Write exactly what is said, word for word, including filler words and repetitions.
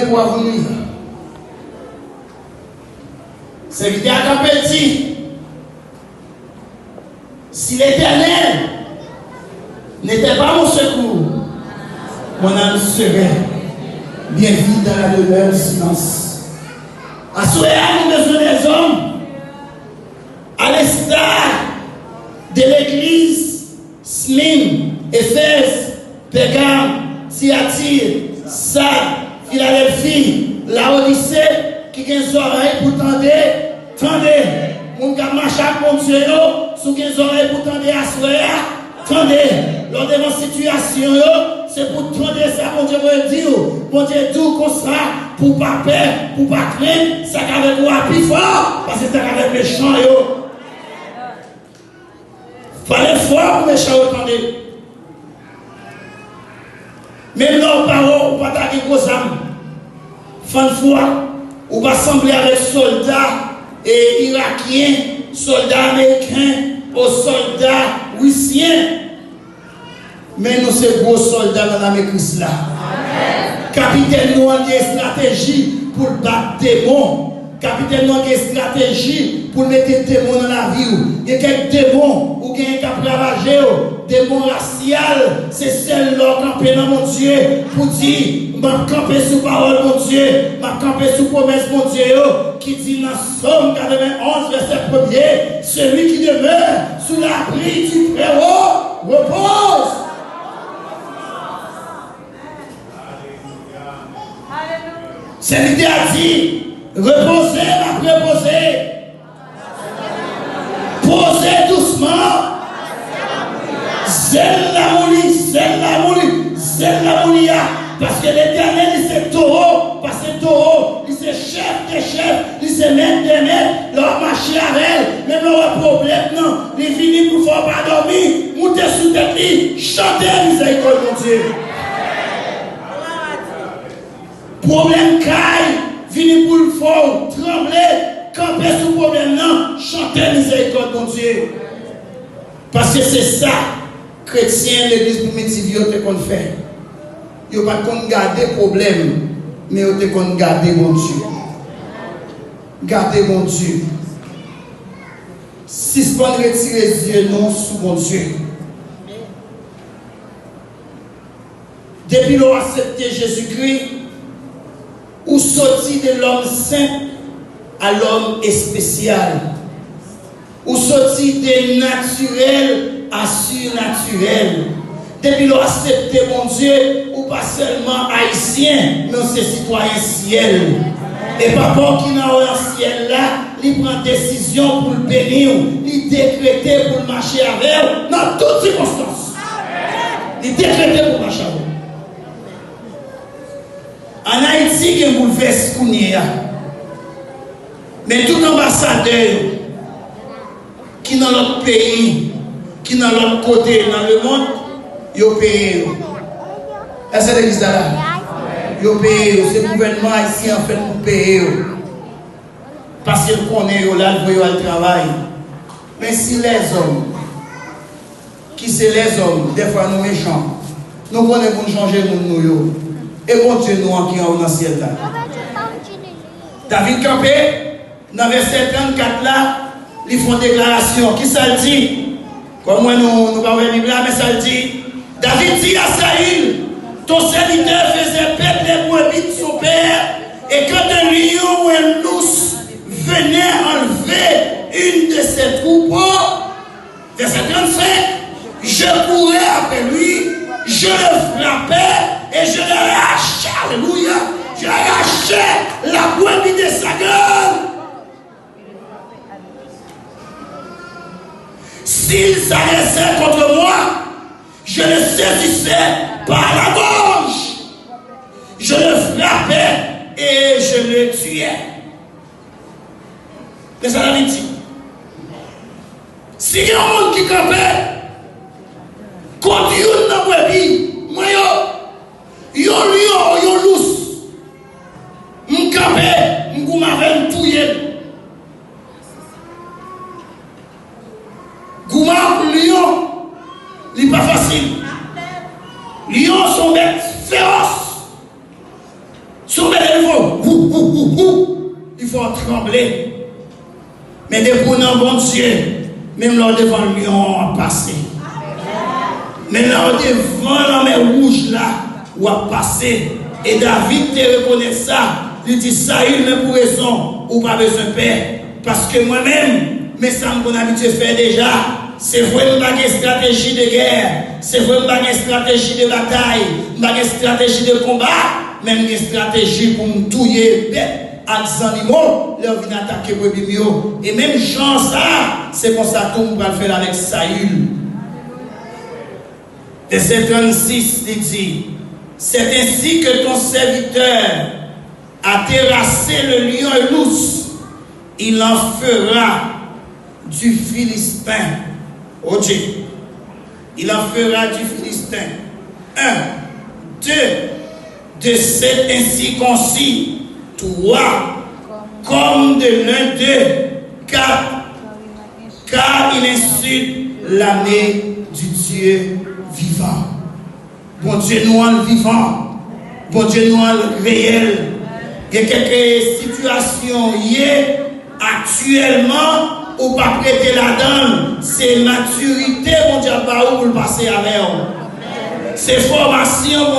Wa vouni. Sèvitè a kanpe, l di, Si l'Éternel n'était pas mon secours, mon âme serait bien vite dans la demeure du silence. Aswè a, nou bezwen dèzòm, alesta de legliz Smin, Efèz, Pègam, Tiyatir, Sad, Filadèlfi, Lawodise, ki gen zòrèy pou tande, tande. Moun k ap mache ak Bondye yo, si w gen zòrèy pou tande aswè a, tande. Lè w devan sitiyasyon yo, se pou w tande sa Bondye voye di w. Bondye di w konsa, pou w pa pè, pou w pa krent, sa k avèk ou a pi fò, pase sa k avèk mechan yo. Pale fò pou mechan yo tande. Menm lè w pa wè, ou pa ta gen gwo zam. Fann fwa, ou pa sanble avèk sòlda, e, irakyen, sòlda ameriken, o sòlda risyen. Men nou se gwo sòlda nan lame Kris la. Kapitèn nou an gen estrateji pou l bat demon. Kapitèn nou an gen estrateji pou l mete demon nan lavi w. Gen kèk demon ou genyen k ap ravaje w. Demon rasyal, se sèl lè w kanpe nan Bondye pou di, "M ap kanpe sou pawòl Bondye, m ap kanpe sou pwomès Bondye yo," ki di nan Sòm katrevenn onz, vèsè premye, Celui qui demeure sous l'abri du Très-Haut repose. Sèvitè a di, repoze, m ap repoze. Poze dousman. Zen la mouli, zen la mouli, zen la mouli a. Paske Letènèl, li se towo, pase towo, li se chèf de chèf, li se mèt de mèt. Lè w ap mache avè l, menm lè w wè pwoblèm nan, li vini pou fè w pa dòmi, moute sou tèt li, chante mizèrikòd Bondye. Pwoblèm kay vini pou l fè w tranble, kanpe sou pwoblèm nan, chante mizèrikòd Bondye. Paske se sa kretyen legliz primitiv yo te konn fè. Yo pa t konn gade pwoblèm, men yo te konn gade Bondye. Gade Bondye. Sispann retire zye nou sou Bondye. Depi lè w aksepte Jezikri, ou soti de lòm senp a lòm espesyal. Ou soti de natirèl a sinatirèl. Depi lè w aksepte Bondye, ou pa sèlman ayisyen, men w se sitwayen syèl. E Papa w ki nan syèl la, li pran desizyon pou l beni w, li dekrete pou l mache avè w nan tout sikonstans. Li dekrete pou l mache avè w. Ann Ayiti gen boulvès kounye a. Men tout anbasadè yo ki nan lòt peyi, ki nan lòt kote nan lemonn, yo peye yo. Èske legliz la la? Yo peye yo. Se gouvènman ayisyen an fèt pou peye yo. Paske l konnen yo la, l voye yo al travay. Men si lèzòm, ki se lèzòm, dèfwa nou mechan, nou konnen pou n chanje moun nou yo. E Bondye nou an ki anwo nan syèl la. David kanpe, nan vèsè trannkat la, li fè yon deklarasyon. Kisa l di? Kòm mwen nou, nou pa wè Bib la, men sa l di, David dit à Saül, ton serviteur faisait paître les brebis de son père, et quand un lion ou un ours venait enlever une de ses troupeaux, verset trente-cinq, je courais après lui, je le frappais et je l'arrachais. Alléluia. Je arrachais la brebis de sa gueule. S'il s'avançait contre moi, je le saisissais par la gorge, je le frappais et je le tuais. Men sa David di. Si gen yon moun ki kanpe kont youn nan brebi mwen yo, yon lyon, yon lous, m kanpe, m goumen avè l, m touye l. Goumen ak lyon, li pa fasil. Lyon se yon bèt fewòs. Se yon bèt Hou, hou, hou, li fè w tranble. Men depi w nan Bondye, menm lè w devan lyon an, w ap pase. Men lè w devan lanmè wouj la, w ap pase. E David te rekonèt sa. Li di, Sayil, men pou rezon, ou pa bezwen pè. Paske mwen menm, men sa m konn abitye fè deja. Se vre, m pa gen estrateji de gè. Se vre, m pa gen estrateji de batay. M pa gen estrateji de konba. Men m gen estrateji pou m touye bèt ak zannimo lè yo vin atake brebi m yo. E menm jan sa, se konsa tou m pral fè l avèk Sayil. Vèsè trannsis, li di, C'est ainsi que ton serviteur a terrassé le lion et l'ours, il en fera du Philistin. Oh Dieu. Il en fera du Philistin un, deux, de cet incirconcis, trois, comme de l'un d'eux, quatre, car il insulte l'armée du Dieu vivant. Bondye nou an vivan. Bondye nou an reyèl. Gen kèk sitiyasyon ou ye aktyèlman, ou p ap rete ladan l. Se matirite Bondye ap ba ou pou l pase avè w. Se fòmasyon